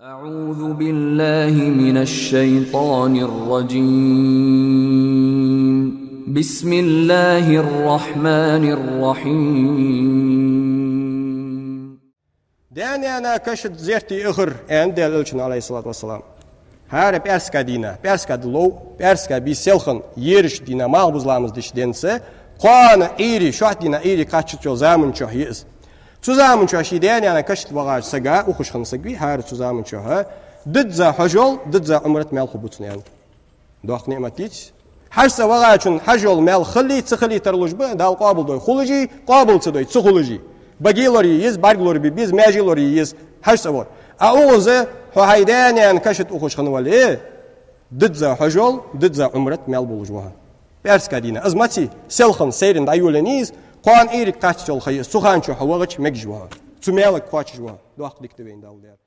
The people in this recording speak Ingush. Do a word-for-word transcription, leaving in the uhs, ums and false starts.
أعوذ بالله من الشيطان الرجيم. بسم الله الرحمن الرحيم. Даь-наьна кашта зерате яхар, аьннад Даьла Элчано, Ӏалайхи ссалату вассалам. ХӀара пӀаьраска дийнахьа, пӀаьраска ди лов, пӀаьраска бийса селхан, ерача дийнахьа, малхбуза ламаз деча денца, кхоана Ӏуйре, шоашта дийнахьа Ӏуйре кхаччалца йола заман чухь я из. Цу заман чухь ший даь-наьна кашта вахача сага, ухаш хинна саг вий хӀара цу заман чухь, дизза хьажол, дизза Ӏумрат маьл хургба цунна, аьннад. Доккха ниӀмат дий из. ХьажцӀа вахачун хьажол маьл хилий, ца хилий тарлуш ба, Дала къоабал дой хулаш, къоабал ца дой ца хулаш. Баге лорае еза, бӀарг лорабе беза, маьже лорае еза хьажцӀа вар. А укхаза хьо хьай даь-наьна кашта ухаш хинна вале, дизза хьажол, дизза Ӏумрат маьл болаш ва хьо. ПӀаьраска дийнахьа. Из маца я? Селхан, сайранна дӀайолаеннай из, кхоана Ӏуйре кхаччалца йола ха я из, цу хана чухь хьо вахача мегаш ва хьо. Цу маьлага кхоачаш ва хьо. Доккха дика да вайна Дала даьр.